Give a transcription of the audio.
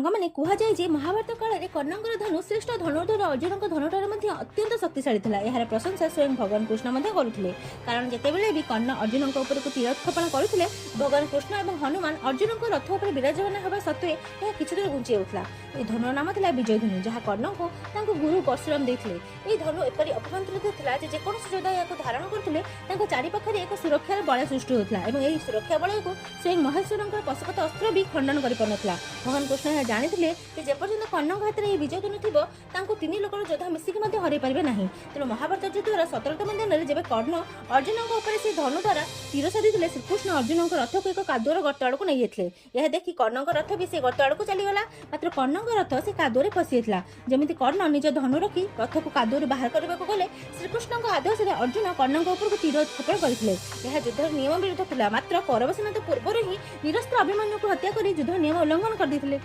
ସାଙ୍ଗମାନେ, କୁହାଯାଏ ଯେ ମହାଭାରତ କାଳରେ କର୍ଣ୍ଣଙ୍କର ଧନୁ ଶ୍ରେଷ୍ଠ ଧନୁର୍ଧର ଅର୍ଜୁନଙ୍କ ଧନୁଠାରୁ ମଧ୍ୟ ଅତ୍ୟନ୍ତ ଶକ୍ତିଶାଳୀ ଥିଲା। ଏହାର ପ୍ରଶଂସା ସ୍ୱୟଂ ଭଗବାନ କୃଷ୍ଣ ମଧ୍ୟ କରୁଥିଲେ, କାରଣ ଯେତେବେଳେ ବି କର୍ଣ୍ଣ ଅର୍ଜୁନଙ୍କ ଉପରକୁ ତୀର ଉତ୍କ୍ଷେପଣ କରୁଥିଲେ, ଭଗବାନ କୃଷ୍ଣ ଏବଂ ହନୁମାନ ଅର୍ଜୁନଙ୍କ ରଥ ଉପରେ ବିରାଜମାନ ହେବା ସତ୍ତ୍ୱେ ଏହା କିଛି ଦୂର ଘୁଞ୍ଚି ଯାଉଥିଲା। ଏହି ଧନୁର ନାମ ଥିଲା ବିଜୟ ଧନୁ, ଯାହା କର୍ଣ୍ଣଙ୍କୁ ତାଙ୍କ ଗୁରୁ ପରଶୁରାମ ଦେଇଥିଲେ। ଏହି ଧନୁ ଏପରି ଅପମନ୍ତ୍ରିତ ଥିଲା ଯେ ଯେକୌଣସି ଯୋଦ୍ଧା ଏହାକୁ ଧାରଣ କରୁଥିଲେ, ତାଙ୍କ ଚାରିପାଖରେ ଏକ ସୁରକ୍ଷାର ବଳୟ ସୃଷ୍ଟି ହେଉଥିଲା ଏବଂ ଏହି ସୁରକ୍ଷା ବଳୟକୁ ସ୍ୱୟଂ ମହେଶ୍ୱରଙ୍କର ପଶୁପତ ଅସ୍ତ୍ର ବି ଖଣ୍ଡନ କରିପାରୁନଥିଲା। ଭଗବାନ କୃଷ୍ଣ ଏହା ଜାଣିଥିଲେ ଯେ ଯେପର୍ଯ୍ୟନ୍ତ କର୍ଣ୍ଣଙ୍କ ହାତରେ ଏହି ବିଜୟ ଧନୁ ଥିବ, ତାଙ୍କୁ ତିନି ଲୋକର ଯୋଦ୍ଧା ମିଶିକି ମଧ୍ୟ ହରାଇ ପାରିବେ ନାହିଁ। ତେଣୁ ମହାଭାରତ ଯୁଦ୍ଧର 17ତମ ଦିନରେ ଯେବେ କର୍ଣ୍ଣ ଅର୍ଜୁନଙ୍କ ଉପରେ ସେହି ଧନୁ ଦ୍ୱାରା ତୀର ସାଧିଥିଲେ, ଶ୍ରୀକୃଷ୍ଣ ଅର୍ଜୁନଙ୍କ ରଥକୁ ଏକ କାଦୁଅର ଗର୍ତ୍ତ ଆଡ଼କୁ ନେଇଯାଇଥିଲେ। ଏହା ଦେଖି କର୍ଣ୍ଣଙ୍କ ରଥ ବି ସେ ଗର୍ତ୍ତ ଆଡ଼କୁ ଚାଲିଗଲା। ମାତ୍ର କର୍ଣ୍ଣଙ୍କ ରଥ ସେ କାଦୁଅରେ ଫସିଯାଇଥିଲା। ଯେମିତି କର୍ଣ୍ଣ ନିଜ ଧନୁ ରଖି ରଥକୁ କାଦୁଅରୁ ବାହାର କରିବାକୁ ଗଲେ, ଶ୍ରୀକୃଷ୍ଣଙ୍କ ଆଦେଶରେ ଅର୍ଜୁନ କର୍ଣ୍ଣଙ୍କ ଉପରକୁ ତୀର ଉତ୍କ୍ଷେପଣ କରିଥିଲେ। ଏହା ଯୁଦ୍ଧର ନିୟମ ବିରୁଦ୍ଧ ଥିଲା। ମାତ୍ର କୌରବ ସେନା ତ ପୂର୍ବରୁ ହିଁ ନିରସ୍ତ୍ର ଅଭିମନ୍ୟୁକୁ ହତ୍ୟା କରି ଯୁଦ୍ଧ ନିୟମ ଉଲ୍ଲଂଘନ କରିଦେଇଥିଲେ।